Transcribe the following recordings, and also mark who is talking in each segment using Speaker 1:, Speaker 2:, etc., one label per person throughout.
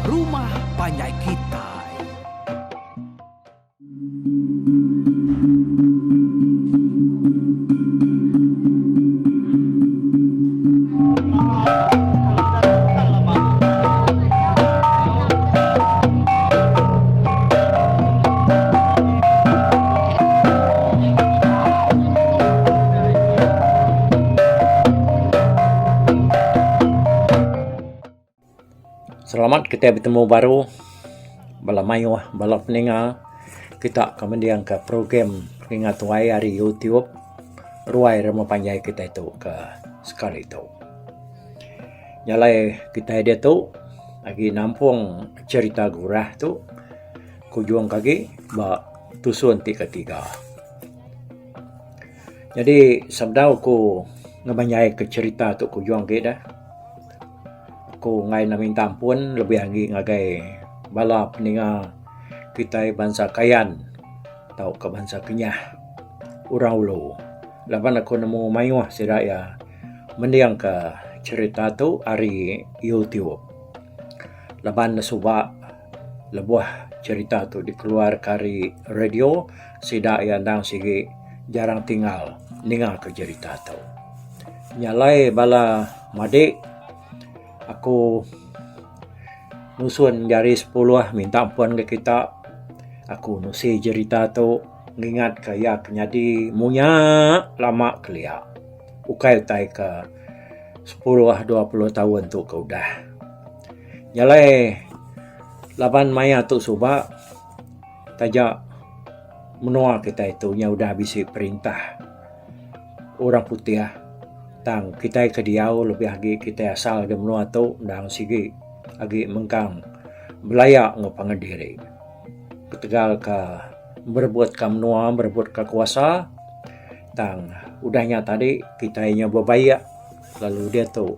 Speaker 1: Rumah Panjai Kitai.
Speaker 2: Selamat kitai betemu baru bala mayuh bala peninga kita ke mendingka program Pengingat Tuai ari YouTube ruai rumah panjai kitai tu ke sekali tu. Nya alai kitai diatu agi nampung cherita gurah tu kujung ke agi ba tusun ti ketiga. Nyadi sebedau ku ngemanjai ke cherita tu kujung agi deh aku enggai ne minta ampun lebih agi ngagai bala peninga kitai bansa Kayan tauka bansa Kenyah Orang Ulu laban aku nemu mayuh sida iya mending ka cherita tu ari YouTube. Laban ne suba lebuh cherita tu dikeluar ka ari radio sida iya endang sigi jarang tinggal ninga ka cherita tu. Nya alai bala madik aku nusun jari sepuluh minta ampun ngagai kita aku nusi cherita tu ngingat ka iya ke nyadi munya lama kelia ukai utai ke sepuluh 20 taun tu ke udah. Nya alai laban maya tu suba taja menua kitai tu nya udah bisi perintah orang putih tang kitai ke diau lebih agi kitai asal da menua tu endang sigi agi mengkang belaya enggau pangan diri. Ketegal ka berebut ka menua berebut ka kuasa tang udah nya tadi kitai nya bebaik lalu diatu.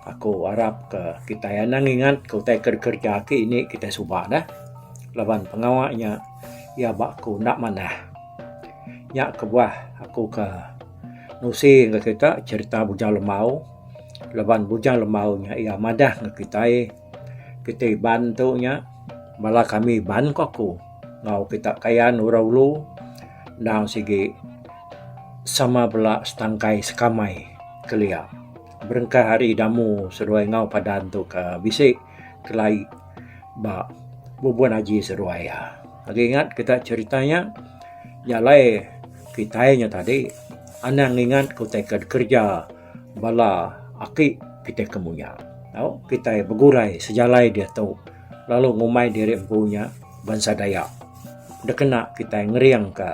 Speaker 2: Aku arap ke kitai anang ngingat ke utai ke dikereja ake ini kitai suba dah laban pengawa nya iya ba aku enda manah. Nya kebuah aku ke nusi enggau kita cherita Bujang Lembau laban Bujang Lembau nya iya madah enggau kitai kitai Iban tu nya bala kami Iban ku aku enggau kita Kayan Orang Ulu endang sigi sama bela setangkai sekamai kelia. Berengkah ari damu seduai enggau padan tu ke bisi kelai ba bubun aji seduai iya. Agi ingat kita cherita nya nya alai kitai nya tadi anang ngingat ke utai ke dikereja bala aki kitai ke munya. Tau kitai begulai sejalai diatu lalu ngumbai diri empu nya bansa Dayak. Dikena kitai ngeringka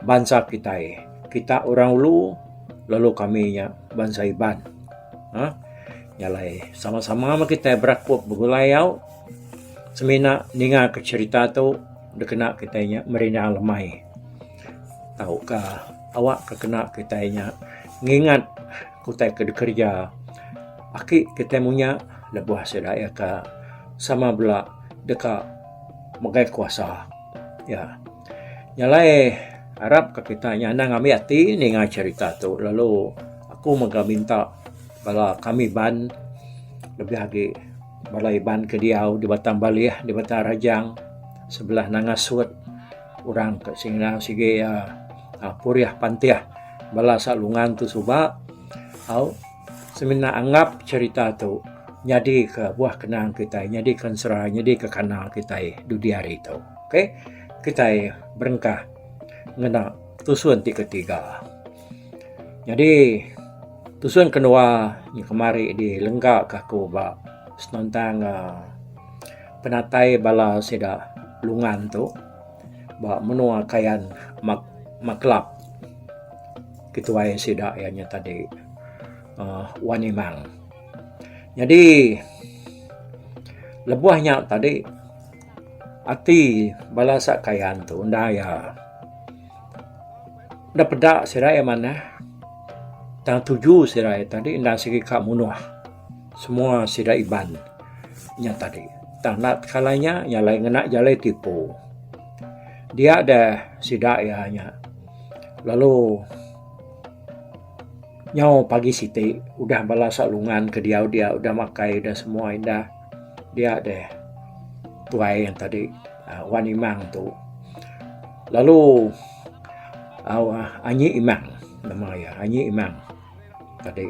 Speaker 2: bansa kitai. Kita orang ulu lalu kami nya bansa Iban. uhh Nya alai sama-sama meh kitai berakup begulai au semina ninga ke cherita tu dikena kitai nya merindang lemai tauka awak ke kena kitai nya ngingat utai ke dikereja aki kitai munya lebuh sida iya ka sama bela deka megai kuasa. Ya. Nya alai arap ka kita nya anang ngambi ati ninga cherita tu lalu aku mega minta bala kami Iban lebih agi bala Iban ke diau di Batang Balih di Batang Rajang sebelah Nanga Sut orang ka singau sigi iya purih pantih bala Salungan tu suba au. Semina anggap cherita tu nyadika buah kenang kitai, nyadika ensera, nyadika kana kitai dudi hari tu. Okay, kitai berengkah ngena tusun ti ketiga. Nyadi tusun kedua nya kemari dilengka ka aku ba senentang uhh penatai bala sida lungan tu ba menua Kayan Maklap. Ketuai sida iya nya tadi uhh Wan Imang. Nyadi lebuh nya tadi ati bala Sakayan tu enda iya enda peda sida iya manah tang tuju sida iya tadi enda sigi ka munuh semua sida Iban nya tadi. Tang enda tekala nya nya alai ngena jalai tipu. Dia deh sida iya nya. Lalu nyau pagi siti udah bala Salungan ke diau dia udah makai udah semua indah. Dia deh tuai yang tadi Wan Imang tu lalu Anyi Imang nama iya Anyi Imang tadi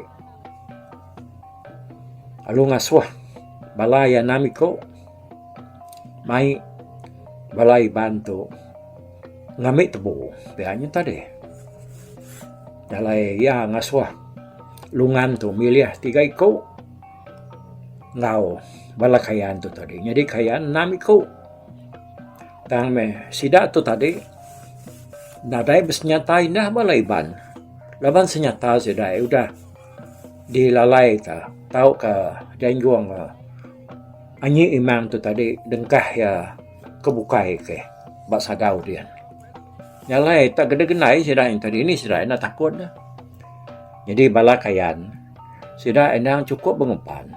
Speaker 2: lalu ngasuh bala iya enam iku mai bala Iban tu ngambi tebu pia nya tadi. Jalai iya ngasuh lungan tu milih tiga iku. Enggau bala Kayan tu tadi. Nyadi Kayan enam iku. Tang meh sida tu tadi nadai besenyata indah bala Iban. Laban senyata sida udah dilalai ka tauka dianjung ka anyi imang tu tadi dengkah iya ke bukai ke ba sadau din. Nya alai tak gede gendai sida tadi ni sida enda takut ne. Nyadi bala Kayan sida endang chukup bengempan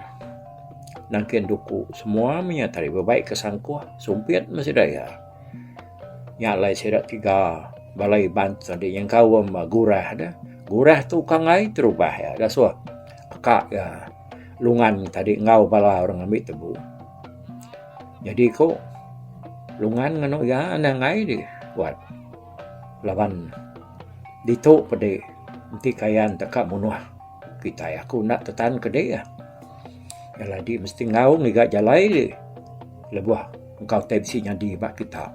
Speaker 2: nangkin duku semua meh nya tadi bebai ke sangkuh sumpit meh sida iya. Nya alai sida tiga bala Iban tadi nyengkaum Gurah deh. Gurah tu ukai enggai terubah iya dasuh aka iya lungan tadi enggau bala orang ngambi tebu. Nyadi ku lungan nganu iya anang enggai dih wat laban ditu pedi enti kayan teka munuh kitai aku enda tetan ke dih. Jalai dih mesti enggau ngiga jalai dih lebuh engkau tai bisi nyadi ba kita.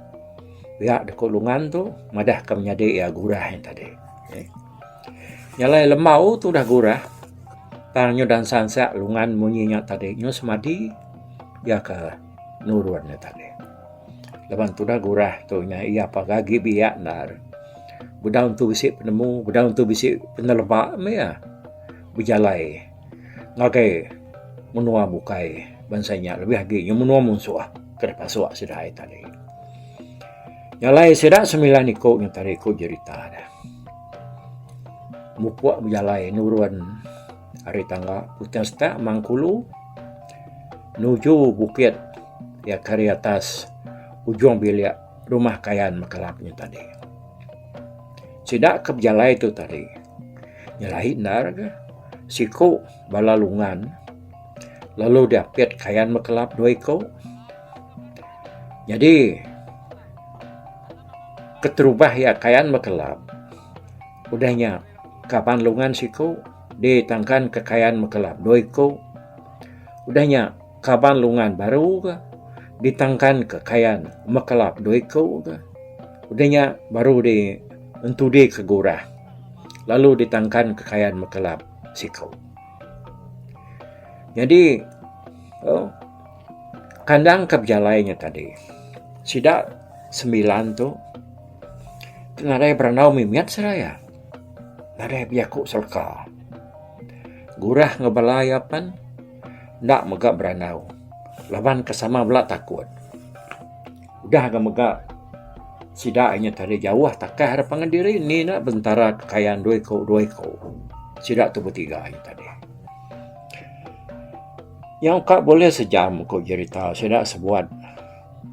Speaker 2: Pia deka lungan tu madah ka menyadi iya gurah nya tadi. Jalai lembau tu udah gurah tang nyu dansa ansa lungan munyi nya tadi nyu semadi iya ke nurun nya tadi. Laban tudah gurah tu nya iya paga agi biak endar. Bedau entu bisi penemu, bedau entu bisi peneleba meh iya bejalai ngagai menua bukai bansa inya lebih agi nyau menua munsuh ke dipasuk sida ai tadi. Nya alai sida semilan iku nya tadi ku jerita ne. Mupuk bejalai nurun ari tangga puting setak Mangkulu nuju bukit iya ke ari atas ujung bilik. Rumah Kayan Mekelap nya tadi. Sida ke bejalai tu tadi nyelai endar ga siku bala lungan lalu diapit Kayan Mekelap dua iku. Nyadi keterubah iya Kayan Mekelap udah nya kaban lungan siku ditangkan ke Kayan Mekelap dua iku. Udah nya Kaban lungan baru ga ditangkan ke kayan mekelap dua iku ga. Udah nya baru di entudi ke gurah lalu ditangkan ke kayan mekelap siku. Nyadi uhh kandang ke bejalai nya tadi sida semilan tu nadai berandau mimit seraya nadai bejaku seleka. Gurah enggau bala iya pen. Enda mega berandau laban ke sama bela takut. Udah ga mega sida inya tadi jauh takah ira pangan diri ni enda bentara kekayan dua iku dua iku sida tu betiga nya tadi. Nyau ka bulih sejam ku jerita sida sebuat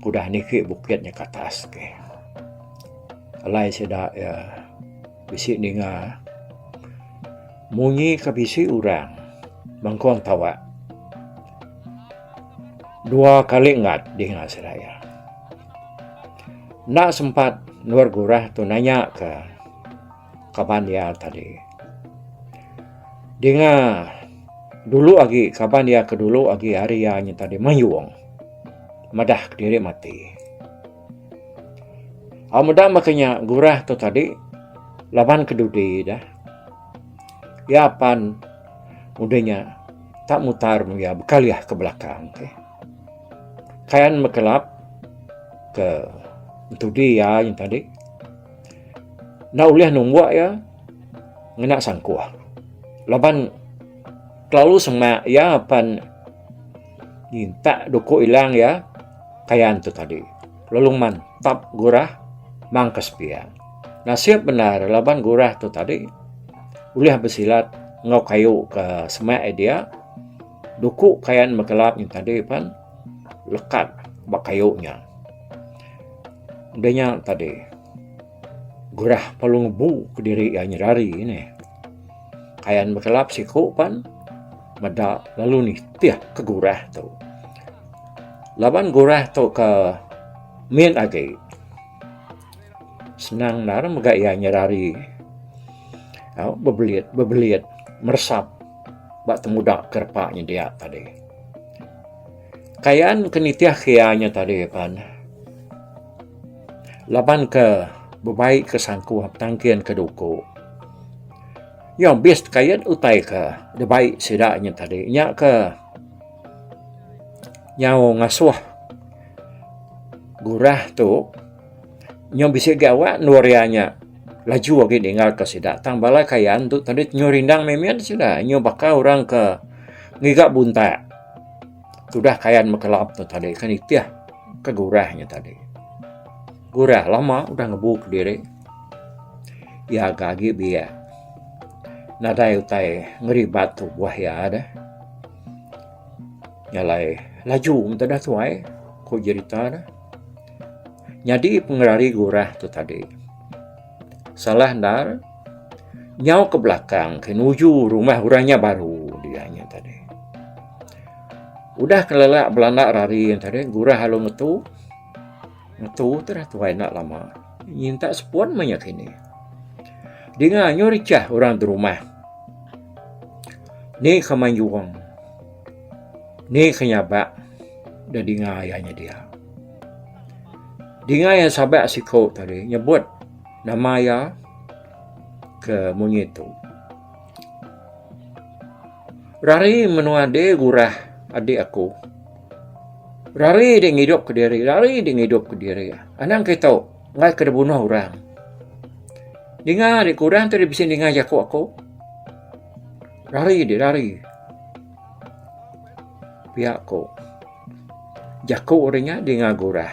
Speaker 2: udah niki bukit nya ke atas ke. Alai sida iya bisi ninga. Munyi ke bisi orang mengkung tawak dua kali ngat dinga sida iya. Enda sempat endur gurah tu nanya ke kaban iya tadi. Dinga dulu agi kaban iya ke dulu agi ari iya nya tadi mayung madah kediri mati. Au meda maka nya gurah tu tadi laban ke dudi dah. Iya pan udah nya tak mutar mung iya bekalih ke belakang ke. Kayan mekelap ke entudi iya nya tadi enda ulih numbuk iya ngena sangkuh laban kelalu semak iya pan nyintak duku ilang iya. Kayan tu tadi lalu mantap gurah mang ke sepiak. Nasib bendar laban gurah tu tadi ulih besilat enggau kayu ke semak iya dia duku kayan mekelap nya tadi pan lekat ba kayu nya. Udah nya tadi gurah perlu ngebu kediri iya nyerari nih. Kayan bekelap siku pan meda lalu nitih ke gurah tu. Laban gurah tu ke min agi senang endar mega iya nyerari au bebelit bebelit meresap ba temuda ke repa nyendia tadi. Kayan ke nitih ke iya nya tadi pan laban ke bebai ke sangkuh betangkin ke duku. Nyau abis tekait utai ke dibai sida nya tadi nya ke nyau ngasuh gurah tu nyau bisi agi awak endur iya nya laju agi ninggal ka sida tang bala kayan tu tadi nyau rindang mimit sida nyau baka orang ke ngiga buntak tudah kayan mekelap tu tadi ke nitih ke gurah nya tadi. Gurah lama udah ngebu kediri. Iya ga agi biak. Nadai utai ngeribat tubuh iya deh. Nya alai laju meh dah tuai ku jerita ne. Nyadi pengerari gurah tu tadi salah endar nyau ke belakang ke nuju rumah orang nya baru dia nya tadi. Udah ke lelak belanda rari nya tadi gurah lalu ngetu. Ngetu terah tuai enda lama. Nyintak sepun meh nya kini. Dinga nyu richah orang di rumah. Ni ke manjung. Ni ke nyabak da dinga iya nyedia. Dinga iya sabak siku tadi nyebut nama iya ke munyi tu. Rari menua ade gurah adik aku. Rari dek ngidup kediri, rari dek ngidup kediri. Anang kitu enggai ke dibunuh orang. Dinga dek kurang ti bisi ninga jaku aku. Rari dek rari. Pia ku jaku orang nya dinga gurah.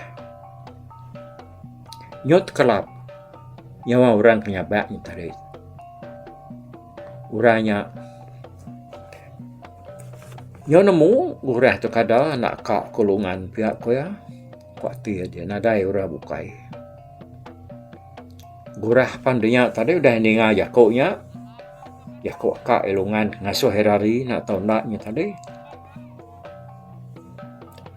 Speaker 2: Nyut kelap nyawa orang ke nyabak nya tadi. Orang nya nyau nemu urah tu kada anak ka kulungan pia ku iya. Ku ati iya nadai orang bukai. Gurah pan dinya tadi udah ninga jaku nya jaku ka ilungan ngasuh ira ari enda tau enda nya tadi.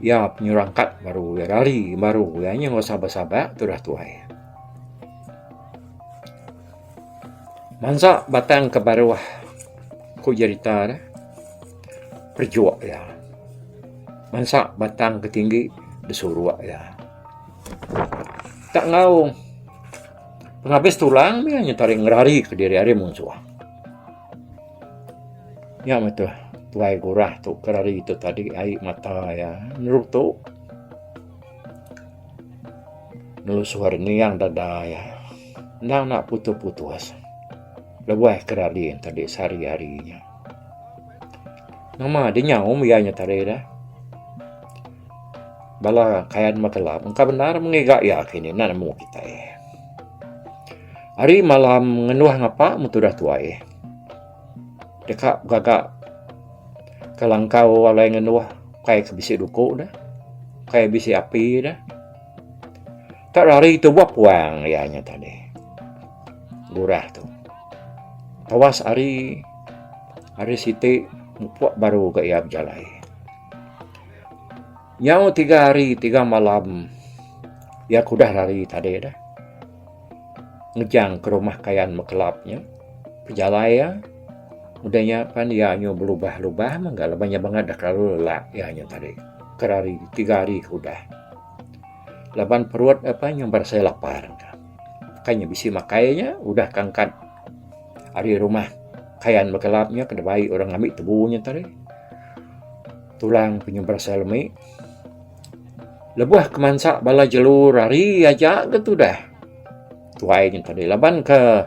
Speaker 2: Iya penyerangkat baru iya rari baru iya nyau sabak-sabak tudah tuai. Mansa batang ke baruh ku jerita ne perejuk iya. Mansa batang ke tinggi disuruk iya. Tak enggau pengabis tulang mih nya tadi ngerari kediri ari munsuh. Nya meh tuh tuai gurah tu ke rari tu tadi ai mata iya nerutu. Nelusur niang dada iya. Endang enda putus-putus lebuh ke rari tadi sehari-hari nya. Nama dinyau iya nya tadi dah. Bala kayan mekelap engka bendar mengiga iya kini enda nemu kitai. Hari malam ngenduh ngapa meh tudah tuai. Deka gaga ke langkau alai ngenduh kai ke bisi duku ne kai bisi api ne. Tak rari tubuh puang iya nya tadi. Gurah tu. Tawas hari hari siti mupuk baru ga iya bejalai. Nyau tiga hari tiga malam iya ke udah rari tadi dah. Ngejang ke rumah kayan mekelap nya pejalai iya udah nya pan iya nyu belubah-lubah mega laban iya bangat dah kelalu lelak iya nya tadi ke rari tiga hari ke udah. Laban perut iya pan nyu berasai lapar. Kai nya bisi makai nya udah ke angkat ari rumah kayan mekelap nya ke dibai orang ngambi tebu nya tadi. Tulang ke nyu berasai lemi. Lebuh ke mansa bala jelu rari aja ke tudah tuai nya tadi laban ke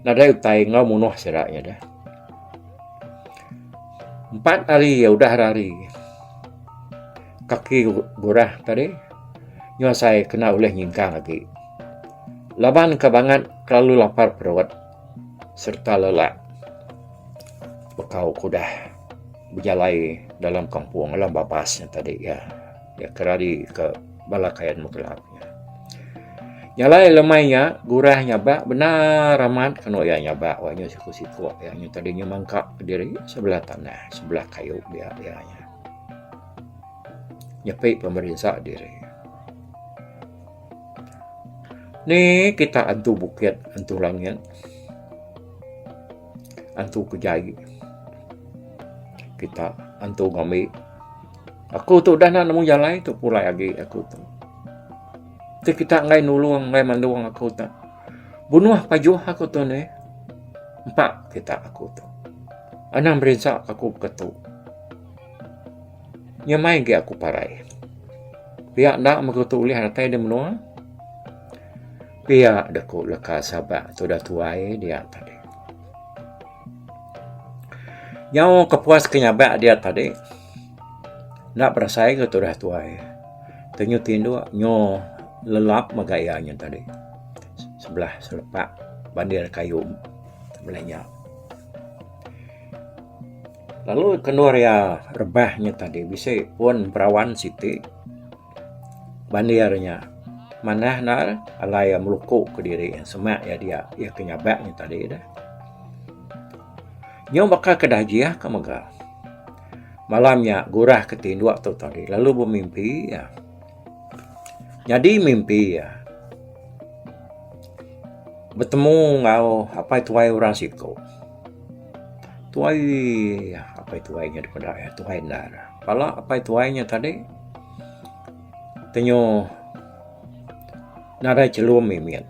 Speaker 2: nadai utai enggau munuh sida nya deh. Empat hari iya udah rari kaki gurah tadi nyu asai kena ulih nyingkang agi laban ke bangat kelalu lapar perut sereta lelak bekau ke udah. Bejalai dalam kampung dalam babas nya tadi iya. Iya ke rari ke bala kayan mekelap nya. Nya alai lemai nya gurah nyabak bendar amat kenu iya nyabak wak nya siku-siku iya nya tadi nya mangka kediri sebelah tanah sebelah kayu dia iya nya. Nyepi pemerinsa diri. Ni kita antu bukit antu langit antu ke jai kita antu ngambi aku tu udah enda nemu jalai tu pulai agi aku tu. Ti kita enggai nulung enggai mandung aku tu bunuh pajuh aku tu nih empa kita aku tu. Anang merinsa aku ke tu. Nyamai agi aku parai. Pia enda mega tu ulih datai da menua. Pia da ku leka sabak tudah tuai dia tadi. Nyau kepuas ke nyabak dia tadi enda berasai ga tudah tuai. Tenyu tinduk nyu lelap mega iya nya tadi sebelah selepak bandir kayu sebelah nya. Lalu kendur iya rebah nya tadi bisi pun perawan siti bandir nya manah enda alai iya meluku kediri semak iya dia iya ke nyabak nya tadi deh. Nyau baka ke dajih ka mega. Malam nya gurah ke tinduk tu tadi lalu bemimpi iya. Nyadi mimpi iya betemu enggau apai tuai orang siku. Tuai apai tuai nya dipeda iya tuai endar. Pala apai tuai nya tadi tenyu nadai chelum mimit.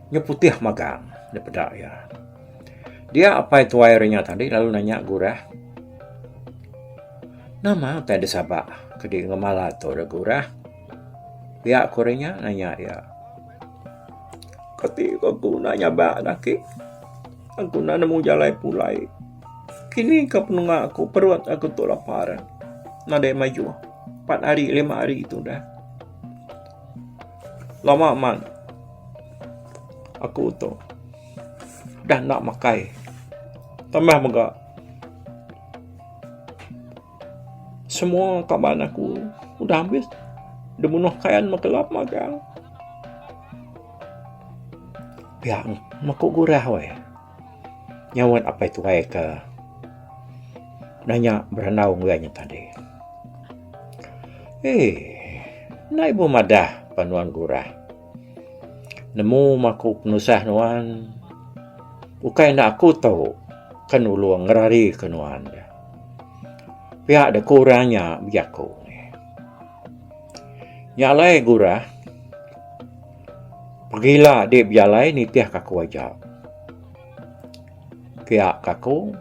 Speaker 2: Nya putih magang dipeda iya. Dia apai tuai ri nya tadi lalu nanya gurah nama utai disabak kedi ngemala tu da gurah. Pia ku ri nya nanya iya. Kati ko aku enda nyabak dak ake. Aku enda nemu jalai pulai. Kini ka penunga aku perut aku tu lapar. Nadai majuh. Empat hari lima hari tu dah. Lama amat aku tu dah enda makai. Tambah mega semua kaban aku udah ambis dibunuh kayan mekelap magang. Pia meku gurah weh. Nyaut apai tuai ke nanya berandau enggau iya nya tadi. Eii enda ibuh madah pa nuan gurah. Nemu maku penusah nuan ukai enda aku tu ke nulung ngerari ke nuan. Pia da ku orang nya bejaku. Nya alai gurah pegila dik bejalai nitih ka aku aja. Pia ka aku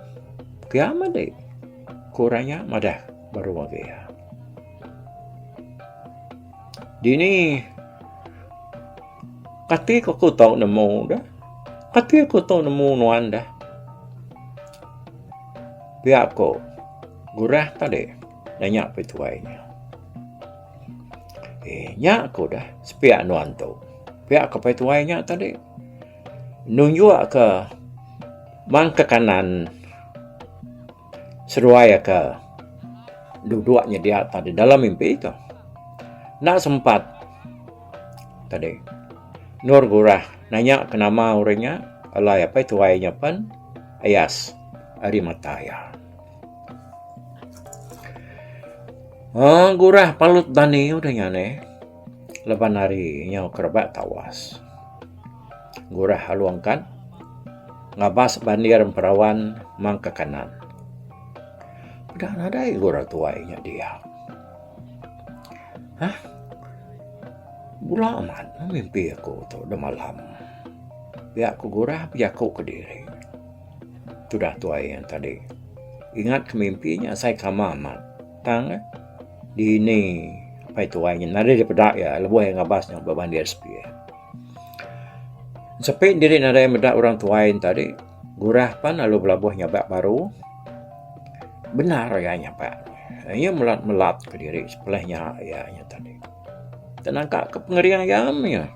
Speaker 2: pia meh dik ku orang nya madah baru agi iya. Dini kati ku aku tau nemu deh kati aku tau nemu nuan deh. Pia ku gurah tadi. Nanya pia tuai nya. Eh nya ku dah sepiak nuan tu. Pia ku pia tuai nya tadi nunjuk ke mang ke kanan seduai ke duduk nyedia tadi dalam mimpi tu. Enda sempat tadi Nur Gurah nanya ke nama orang nya alai apai tuai nya pen ayas ari mata iya. Aaa gurah palut dani udah nya neh laban hari nyau kerebak tawas. Gurah alu angkat ngabas bandir perawan mang ke kanan. Peda nadai gurah tuai nya dia. Hah bula amat mimpi aku tu demalam. Pia ku gurah bejaku kediri. Tudah tuai iya tadi. Ingat ke mimpi nya asai ke ama amat. Tang eh dini apai tuai nya nadai dipeda iya lebuh iya ngabas nya ba bandir sepi. Sepi diri nadai meda orang tuai ne tadi gurah pan lalu belabuh nyabak baru. Bendar iya nyabak. Iya melat melat kediri sepelih nya iya nya tadi. Tenangka ke pengering iya mih iya.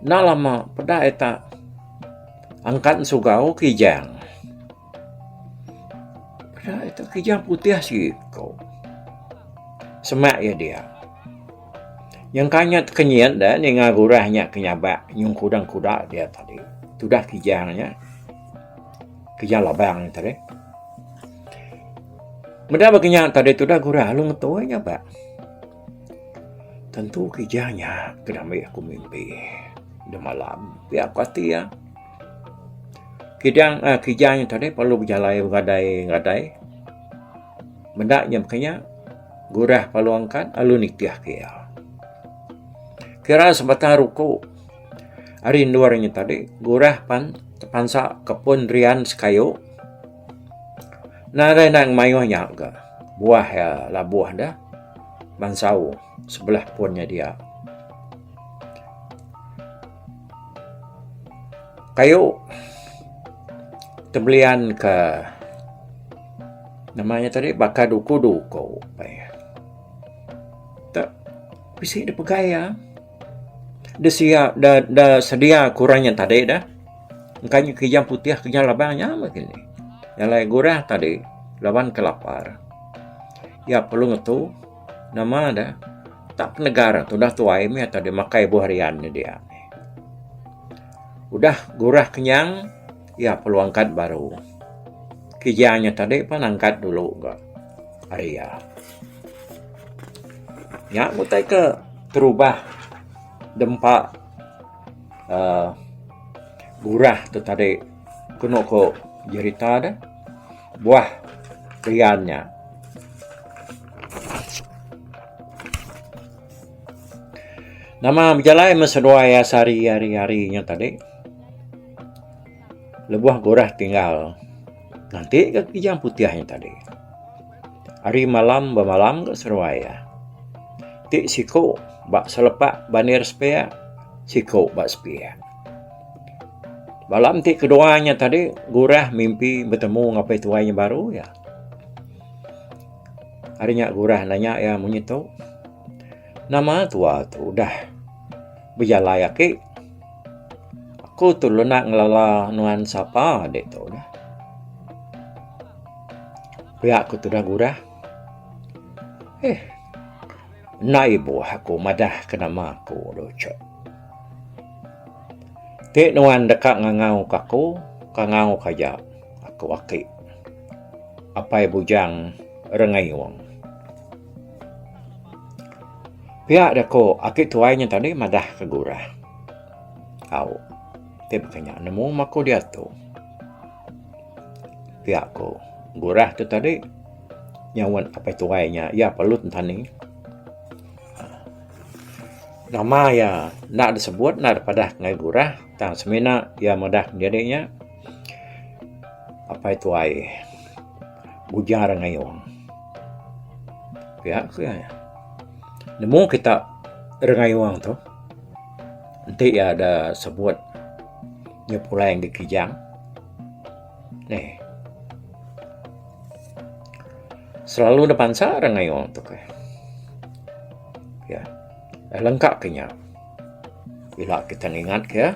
Speaker 2: Enda lama peda ita angkat ensugau kijang. Peda ita kijang putih siku. Semak iya dia. Nyengka nya tekenyit da ninga gurah nya ke nyabak nyung kudang kuda dia tadi. Tudah kijang nya. Kijang labang nya tadi. Meda ba kinya tadi tudah gurah lalu ngetu iya nyabak. Tentu kija nya ke diambi aku mimpi demalam pia ku ati iya. Kidang uhh kija nya tadi perlu bejalai begadai gadai. Meda nya baka nya gurah perlu angkat lalu nitih ke iya. Kira sebatang ruku ari endur nya tadi gurah pan tepansa ke pun rian sekayu. Nadai enda ngemayuh nya ga buah iya labuh deh mansau sebelah pun nya dia. Kayu tebelian ke nama nya tadi baka duku duku peh. Te bisi dep pegai iya de sia de de sedia ke orang nya tadi deh. Engka nya kijang putih kijang labang nya meh kini. Jalai gurah tadi laban ke lapar. Iya perlu ngetu nama ne tak penegar tundah tuai meh tadi makai buah rian ne dia. Udah gurah kenyang iya perlu angkat baru. Kijang nya tadi pun angkat dulu ga ari iya. Nya utai ke terubah dempa uhh gurah tu tadi kenu ku jerita deh buah rian nya. Nama bejalai meh seduai iya sehari hari hari nya tadi lebuh gurah tinggal nganti ga kijang putih nya tadi. Hari malam bemalam ga seduai iya. Ti siku ba selepak bandir sepiak, siku ba sepiak. Malam ti kedua nya tadi gurah mimpi betemu enggau apai tuai nya baru iya. Ari nya gurah nanya iya munyi tu, Nama tua tu udah bejalai aki? Aku tu enda ngelala nuan sapa ditu dah. Pia ku tudah gurah. Eh. Enda ibuh aku madah ke nama aku tu chek. Ti nuan deka ngangau ka aku, kangau ka aja aku aki. Apai Bujang Rengayung. Pia da ko aki tuai nya tadi madah ka gurah. Au. Ti baka nya nemu meh aku diatu. Pia ko gurah tu tadi nyaut apai tuai nya iya perlu tani. Nama iya enda disebut enda dipadah ngagai gurah tang semina iya madah diri nya apai tuai Bujang Rengayong. Pia ku iya. Nemu kita Rengayong tu enti iya da sebut nya pulai ngagai Kijang. Neh. Selalu da bansa ra ngayung tu keh. Ya. Lengka ke nya. Ila kita ngingat ke.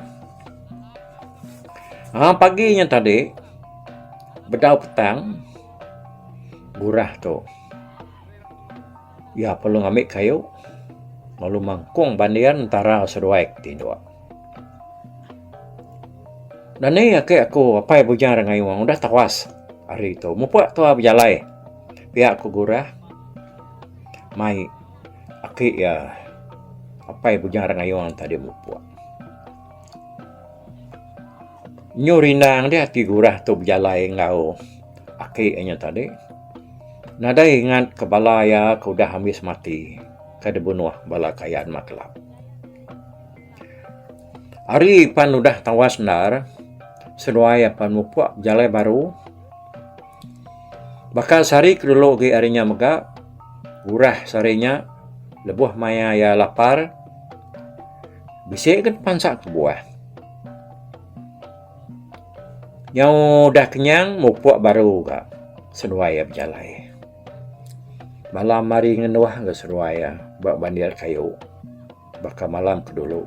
Speaker 2: Ha pagi nya tadi bedau petang gurah tu. Iya perlu ngambi kayu lalu mangkung bandir entara seduai ke tinduk. Dani ake aku apai Bujang Rengayung udah tawas hari tu mupuk tua bejalai pia ku Gurah mai ake iya apai Bujang Rengayung tadi mupuk. Nyu rindang deh ati Gurah tu bejalai enggau ake inya tadi nadai ingat ke bala iya ke udah ambis mati ke dibunuh bala Kayan Makelap. Hari pan udah tawas endar, seduai apan mupuk bejalai baru. Baka sehari ke dulu agi ari nya mega, urah sehari nya lebuh maya iya lapar bisi ga pansa ke buah. Nyau udah kenyang mupuk baru ga seduai iya bejalai. Malam hari ngenduh ga seduai iya ba bandir kayu. Baka malam ke dulu.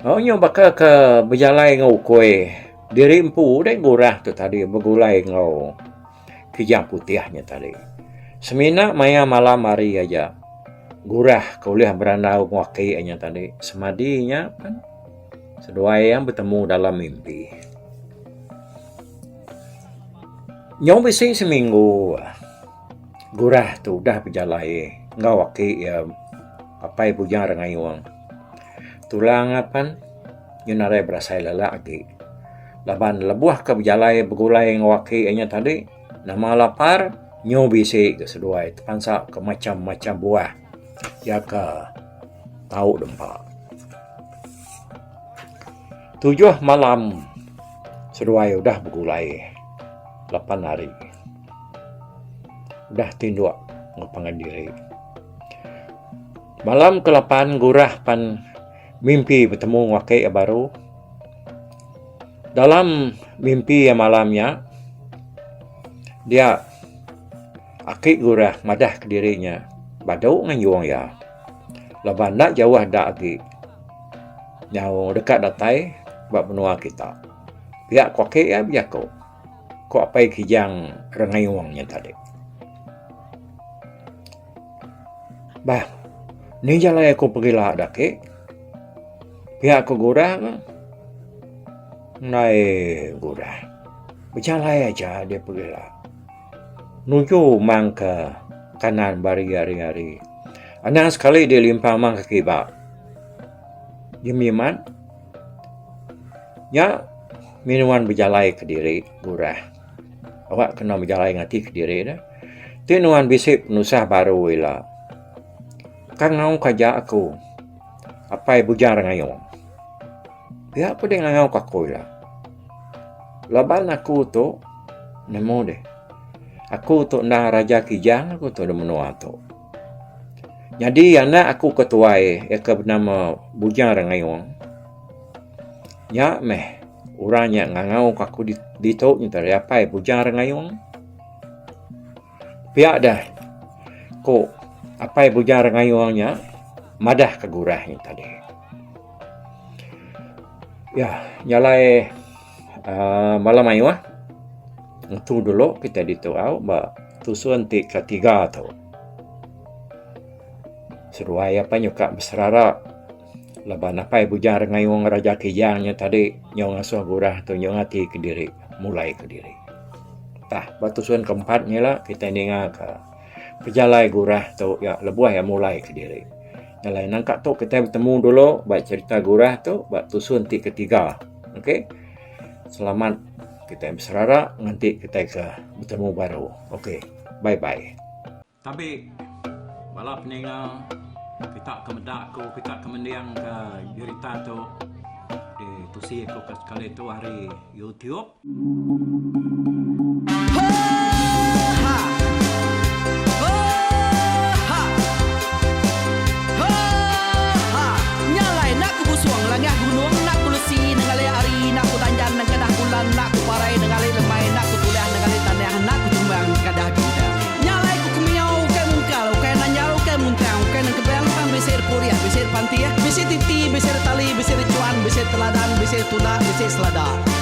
Speaker 2: Au nyu baka ke bejalai enggau ukui diri empu deh gurah tu tadi begulai enggau kijang putih nya tadi. Semina maya malam hari aja gurah ke ulih berandau enggau aki nya tadi semadi nya pan seduai iya betemu dalam mimpi. Nyau bisi seminggu Gurah tu udah bejalai enggau aki iya Apai Bujang Rengayung. Tulang apan nyu nadai berasai lelak agi laban lebuh ke bejalai begulai enggau aki iya nya tadi nama lapar nyu bisi ga seduai tepansa ke macam-macam buah iya ke tau dempa. Tujuh malam seduai udah begulai lapan hari udah tinduk enggau pangan diri. Malam ke lapan gurah pan mimpi betemu enggau ake iya baru. Dalam mimpi iya malam nya dia ake gurah madah kediri nya badu nganjung iya laban enda jauh da agi nyau deka datai ba menua kita. Pia ku ake iya bejaku ku apai Kijang Rengayung nya tadi. Bah, ni jalai aku pegila da ake. Pia ku gurang eh. Enggai gurang. Bejalai aja dia pegila. Nuju mang ke kanan bari hari-hari. Anang sekali dia limpang mang ke kiba. Jemimat nya minuan bejalai kediri gurang. Awak kena bejalai ngati kediri ne. Ti nuan bisi penusah baru ila. Kan ngau ka aja aku apai Bujang Rengayong. Pia pun deh ngangau ka aku ila. Laban aku tu nemu deh. Aku tu endang Raja Kijang aku tu da menua tu. Nyadi anak aku ke tuai iya ke benama Bujang Rengayong. Nya meh orang nya ngangau ka aku ditu nyadi apai Bujang Rengayong. Pia deh ku apai Bujang Rengayong nya madah ka gurah nya tadi. Yah nya alai uhh bala mayuh ngetu dulu kitai ditu au ba tusun ti ketiga tu. Seduai apai nyuka beserara laban apai Bujang Rengayong Raja Kijang nya tadi nyau ngasuh gurah tu nyau ngati kediri mulai kediri. Tah ba tusun ke empat nya ila kitai ninga ka pejalai gurah tu iya lebuh iya mulai kediri. Alai nangka tu kitai betemu dulu ba cherita gurah tu ba tusun ti ketiga. Ok selamat kitai beserara nganti kitai ke betemu baru. Ok bye bye. Tabi bala peninga kita ke meda aku kita ke mending ka jerita tu ditusi aku ke sekali tu ari YouTube.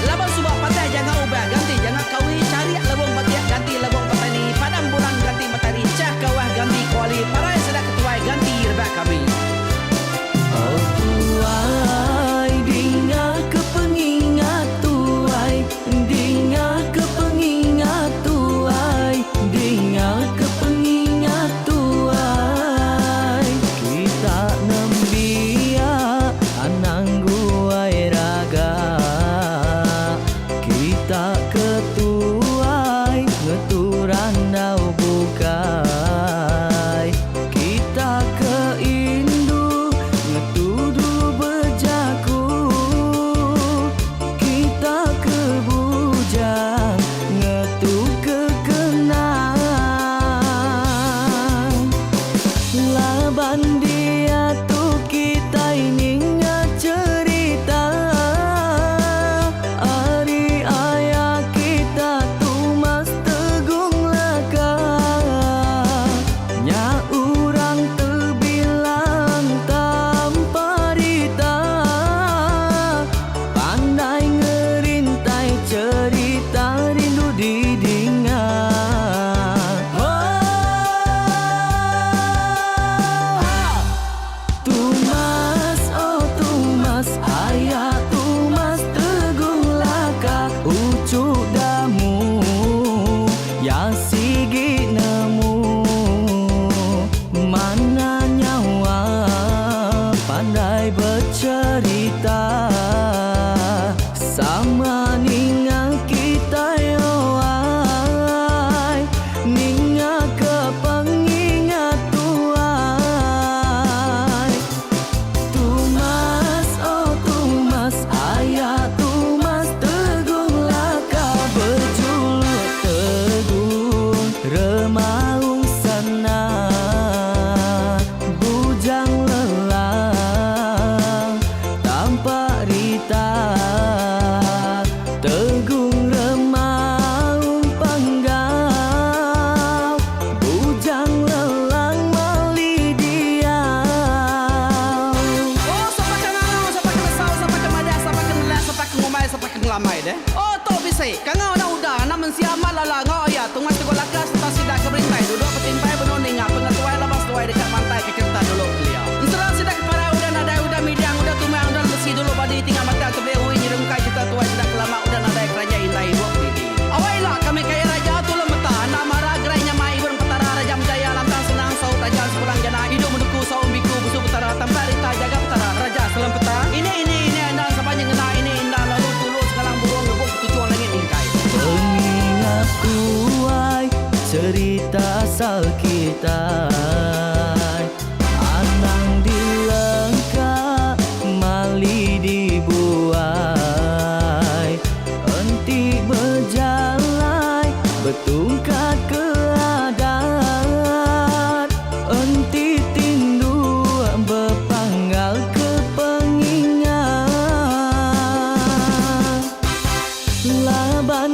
Speaker 1: Laban suba patah janga ubah ganti janga kawi charik lebong batik ganti lebong petani padam bulan ganti matari chah kawah ganti kuali parai sida ketuai ganti rebak kami.
Speaker 3: Oh tuai dinga ke pengingat tuai dinga ke pengingat tuai dinga ke pengingat tuai kita nembiak anang guai raga. Tegung remaung panggau Bujang lelang mali diau.
Speaker 1: Oh sapa ke ngangau sapa ke nesau sapa ke madah sapa ke nelak sapa ke ngumbai sapa ke ngelamai deh. Oh tu bisi kangau anak uda anak mensia amat lala enggau aya tungai teguk laka sereta sida ke berintai duduk betimpai benung ninga pengetuai laban seduai deka mantai ke kereta dulu kelia. Ensera sida ke parai udah nadai udah midang udah tumang udah lemesi dulu badi tinggal matang tebeli ui nyerungkai cerita tuai sida ke lama udah nadai keranjai indai ibuk didi. Awai ila kami kaya raja tulung meta enda mara gerai nyamai ibun petara raja menjaya lantang senang saut raja sepulang jana idup menuku saum biku busu petara tampak rita jaga petara raja selem peta ini ini ini enda sapa nyengena ini enda lalu tulung segalang burung ngebuk betuchung langit mingkai.
Speaker 3: Pengingat tuai cerita asal kitai Anang dilengka mali dibuai Enti bejalai betungkat ke adat Enti tinduk bepanggal ke pengingat Laban.